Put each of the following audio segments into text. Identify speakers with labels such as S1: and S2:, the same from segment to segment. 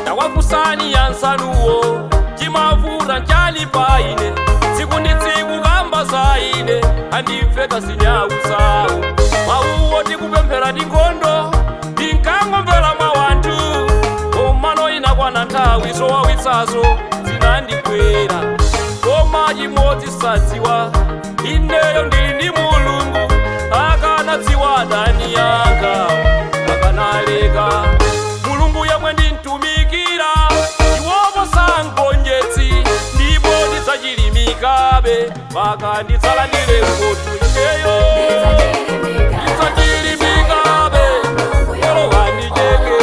S1: Tawafunsani anzanuwo, chimavuta nchani pa ine? Tsiku ndi tsiku kamba za ine, andimveka zinyawu zawo. Mawuwo tikupemphera ndi nkhondo, ndinkangomvera mwa wanthu. Komano inakwana nthawi zowawitsazo zinandigwera. Koma chimodzi sadziwa, ineyo ndili ndi Mulungu. Akanadziwa adani yanga, akanaleka. Mulungu yemwe ndintumikira, iwopo sangonjetsi, ndipo ndidzachilimikabe mpaka ndidzalandire mphotho ineyo. Ndidzachilimikabe olo andicheke.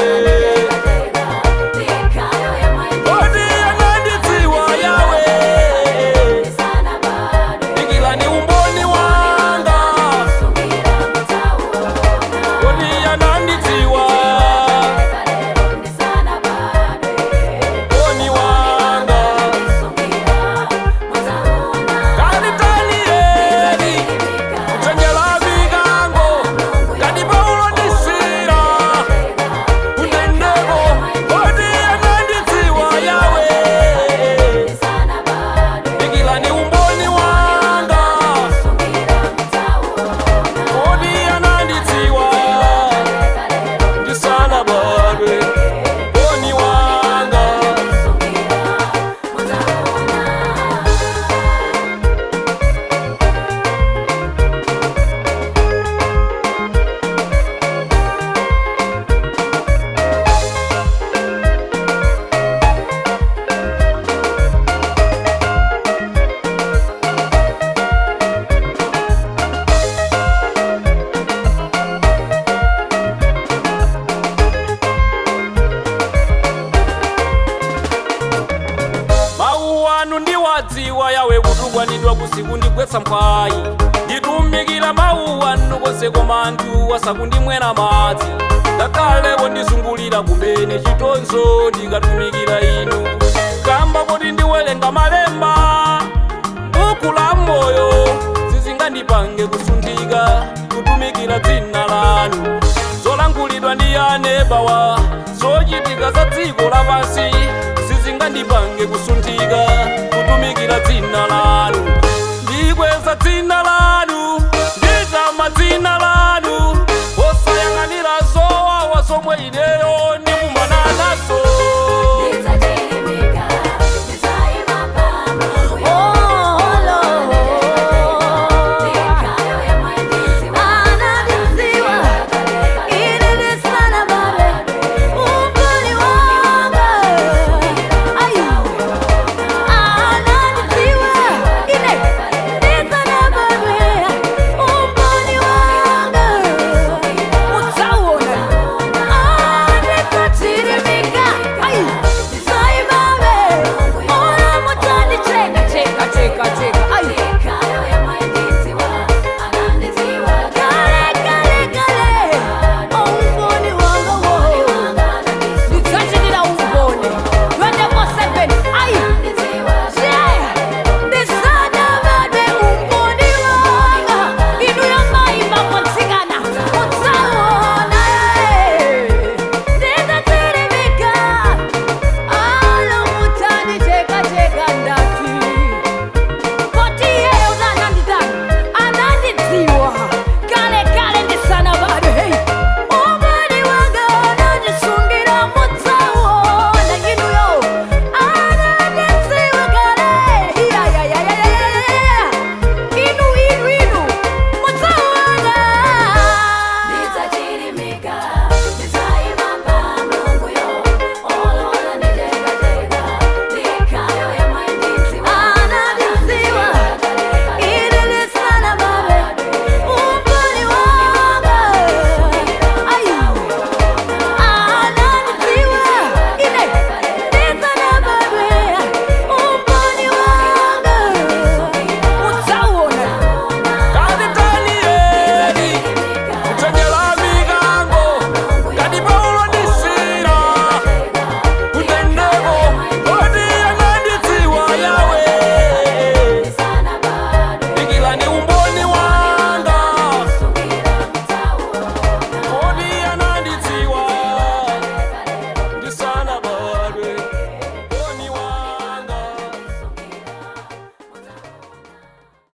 S1: Kodi anandidziwa Yawe, dikilani umboni wanga. Kodi anandidziwa, umboni wanga. Kani Danieli kuchenjera mikango, kani Paulo ndi Sila kundendeko. Kodi anandidziwa Yawe, dikilani umboni wanga. Kodi anandidziwa ndisanabadwe, umboni wanga. Mawu anu ndiwadziwa Yawe, kutukwanidwa kusikundigwetsa mphwayi. Nditumikira mawu anu konse, koma anthu asakundimwera madzi. Ngakhale kondizungulira kumene chitonzo, ndikatumikira inu. Kamba kuti ndiwerenga malemba buku la moyo, zizingandipange kusunthika kutumikira dzina lanu. Zolankhulidwa ndi anebawa, zochitika za dziko lapansi, sizingandipange kusunthika kutumikira dzina lanu. Ndikweza dzina lanu, nditama dzina lanu, osayang'anira zowawa zomwe ineyo